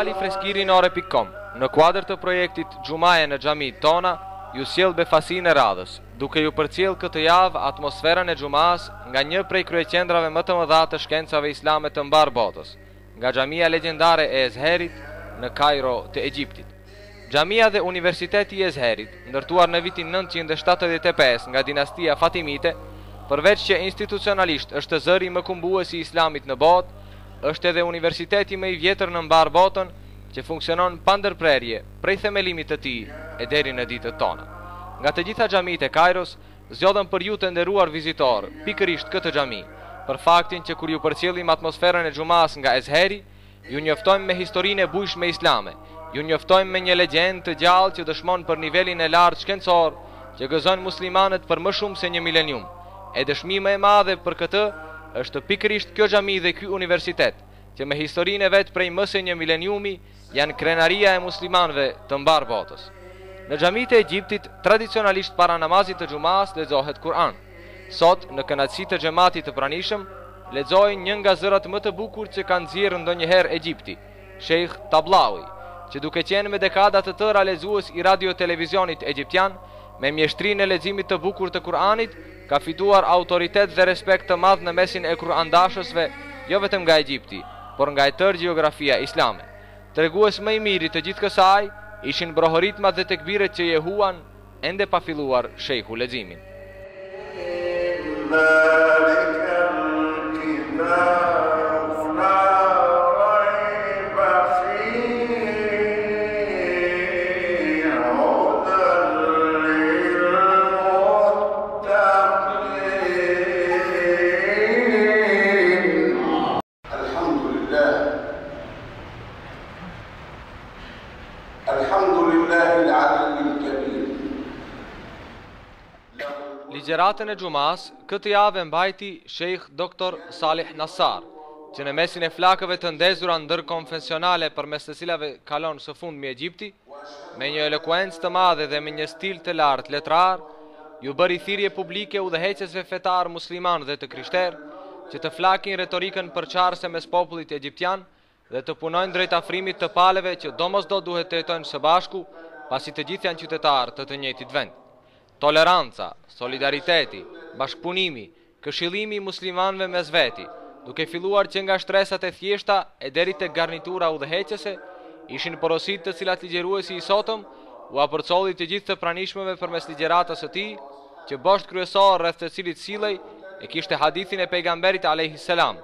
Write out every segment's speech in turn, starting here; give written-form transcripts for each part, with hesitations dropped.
Portali freskirinore.com, në kuadër të projektit Xhumaja në xhamitë tona, ju sjell befasinë e radhës, duke ju përcjellë këtë javë atmosferën e xhumasë nga një prej kryeqendrave më të mëdha të shkencave islame të mbarë botës, nga xhamia legjendare e Ezherit në Kajro të Egjiptit. Xhamia dhe Universiteti i Ezherit, ndërtuar në vitin 975 nga dinastia Fatimite, përveç që institucionalisht është zëri më kumbues i Islamit në botë, është edhe universiteti më i vjetër në mbarë botën që funksionon pa ndërprerje prej themelimit të tij e deri në ditët tona. Nga të gjitha xhamitë e Kajros, zgjodhëm për ju të nderuar vizitorë, pikërisht këtë xhami, për faktin që kur ju përcjellim atmosferën e xhumasë nga Ezheri, ju njoftojmë me historinë e bujshme islame, ju njoftojmë me një legjendë të gjallë që dëshmon për nivelin e lartë shkencor që gëzojnë muslimanët për më shumë se një milenium. E dëshmi më e madhe për këtë është pikërisht kjo xhami dhe ky universitet, që me historinë e vet prej më se një mileniumi janë krenaria e muslimanëve të mbarë botës. Në xhamitë e Egjiptit, tradicionalisht para namazit të xhumasë lexohet Kur'an. Sot, në kënaqësi të xhematit të pranishëm, lexoi një nga zërat më të bukur që ka nxjerrë ndonjëherë Egjipti, Sheikh Tablawi, që duke qenë me dekada të tëra lexues i radio-televizionit egjiptian, me mjeshtrinë e leximit të bukur të Kur'anit, ka fituar autoritet dhe respekt të madh në mesin e kur'andashësve jo vetëm nga Egjipti, por nga e tërë gjeografia islame. Tregues më i mirë i të gjithë kësaj ishin brohoritmat dhe tekbiret që jehuan ende pa filluar shejhu leximin. Ligjëratën e xhumasë këtë javë e mbajti Sheikh Doktor Salih Nassar, që në mesin e flakëve të ndezura ndërkonfesionale përmes të cilave kalon së fundmi Egjipti, me një elokuencë të madhe dhe me një stil të lartë letrar, ju bëri thirrje publike udhëheqësve fetarë muslimanë dhe të krishterë që të flakin retorikën përçarëse mes popullit egjiptian dhe të punojnë drejt afrimit të palëve që domosdo duhet të jetojnë së bashku, pasi të gjithë janë qytetarë të të njëjtit vend. Toleranca, solidariteti, bashkëpunimi, Këshillimi i muslimanëve mes veti, duke filluar që nga shtresat e thjeshta e deri tek garnitura udhëheqëse, ishin porositë të cilat ligjëruesi i sotëm ua përcolli të gjithë të pranishmëve përmes ligjëratës së tij, që bosht kryesor rreth të cilit sillej e kishte hadithin e Pejgamberit alejhi selam,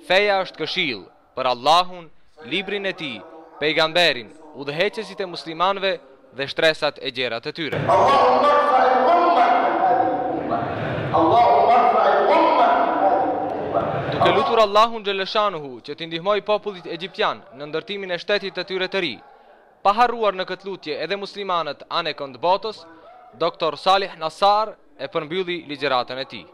Feja është këshillë, për Allahun, Librin e Tij, Pejgamberin, udhëheqësit e muslimanëve dhe shtresat e gjera të tyre. Duke lutur Allahun xheleshanuhu që t'i ndihmojë popullit egjiptian në ndërtimin e shtetit të tyre të ri, pa harruar në këtë lutje edhe muslimanët anekënd botës, Doktor Salih Nassar e përmbylli ligjëratën e tij.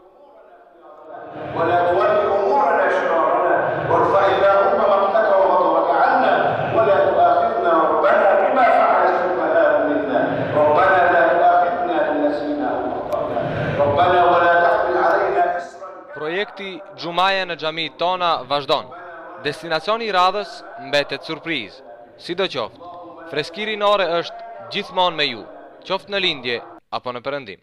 Projekti Xhumaja në xhamitë tona vazhdon. Destinacioni i radhës mbetet surprizë. Sidoqoftë, Freski Rinore është gjithmonë me ju, qoftë në lindje apo në perëndim.